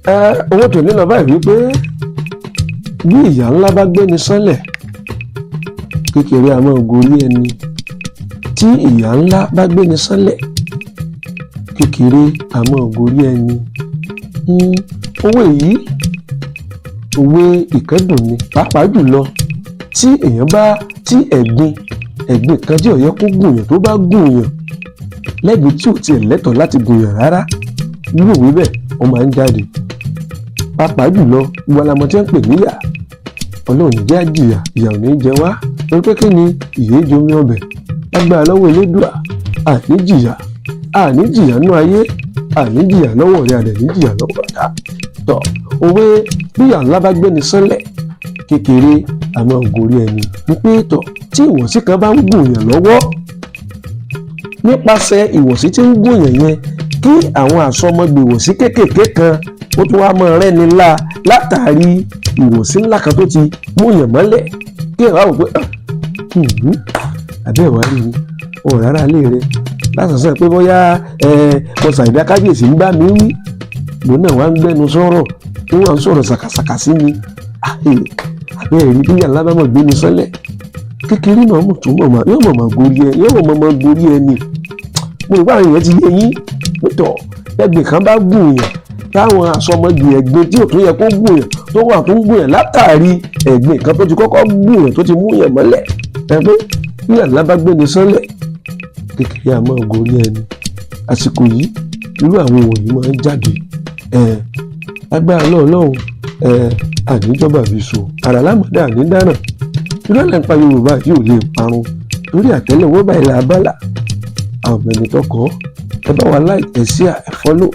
Ẹ owó tò ní lọ báyìí wípé bí ìyá ńlá bá gbéni sánlẹ̀, kékeré a máa gorí ẹni. Tí ìyá ńlá bá gbéni sánlẹ̀, kékeré a máa gorí ẹni. Owó èyí, òwe ìkẹ́dùn ni, pàápàá jùlọ tí èèyàn bá tí ẹ̀gbin kan tí ò yẹ kó gùnyàn tó bá gùnyàn lẹ́gbẹ̀ẹ́ tí ò tiẹ̀ lẹ́tọ̀ọ́ láti gùnyàn rárá, irú òwe bẹ́ẹ̀ wọ́n máa ń jáde. Pàápàá jùlọ, gbogbo alamọ tí wọ́n ń pè níyà. Ọlọ́run ní jẹ́ àjìyà, ìyà ò ní jẹ wá, torí pé kí ni ìyè jomi ọbẹ̀. Lágbára lọ́wọ́ Elédùà, àní jìyà, àní jìyà nú ayé, àní jìyà lọ́wọ́ rẹ̀, àdẹ̀ ní jìyà lọ́wọ́ ọ̀tá. Tọ́ òwe bíyà ńlá bá gbéni sánlẹ̀, kékeré àmọ́ gorí ẹni ní pé tọ̀, tí ìwọ̀sí kan bá ń gùnyàn lọ́wọ́, nípasẹ̀ ìwọ̀sí tí ń gùnyàn yẹn, kí àwọn àsọmọgbè ìwọ̀sí kéékèèké kan ó tún wá máa rẹ́ni lá látàrí ìwọ̀sí ńlá kan tó ti múyàn mọ́lẹ̀, kí ẹ̀ wá wò pé àbẹ́ ìwà rí mi ò rárá lé rẹ lásán pé bóyá ẹ mo ṣàìdá, kábíyèsí ń bá mi wí, mo náà wá ń gbẹnu sọ̀rọ̀ tí wọ́n ń sọ̀rọ̀ ṣàkàṣàkà sí mi. Àbẹ́ ẹ̀rí bí yàrá bá mọ̀ gbé mi sọ́lẹ̀, kékeré náà mọ̀ tó mọ̀ mọ̀ yóò mọ̀ mọ̀ gorí ẹ, yóò mọ̀ mọ̀ gorí ẹ ni. Mo rò pé àwọn èèyàn ti yé yín pẹ̀tọ̀. Ẹgbẹ́ kan bá gùn yàn, táwọn àsọmọgbè ẹ̀gbin tí ò tún yẹ kó gùn yàn tó wà tó ń gùn yàn látàrí ẹ̀gbin kan tó ti kọ́kọ́ gùn yàn tó ti mú yàn mọ́lẹ̀, ẹ pé bí yàrá bá gbé ni sọ́lẹ̀, kékeré àmọ́ gorí ẹni. Àsìkò yìí, irú àwọn wọ̀nyí máa ń jáde. Ẹ̀ agbára lọ́ọ̀lọ́hùn ẹ̀ àníjọba fi so àrà lámọ̀dá àní dáràn. Irú ẹ̀ nípa Yorùbá yìí ò lè parun torí àtẹ́lẹwọ́ báyìí là á bá là. Àwọn ẹni tó kọ́ ẹ bá wa like, ẹ share, ẹ follow.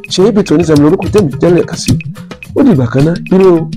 Ṣé ibi tó ní sẹ́mi lórúkọ tẹ̀mí tẹ́lẹ̀ kà sí. Ó dìgbà kan náà, ire o.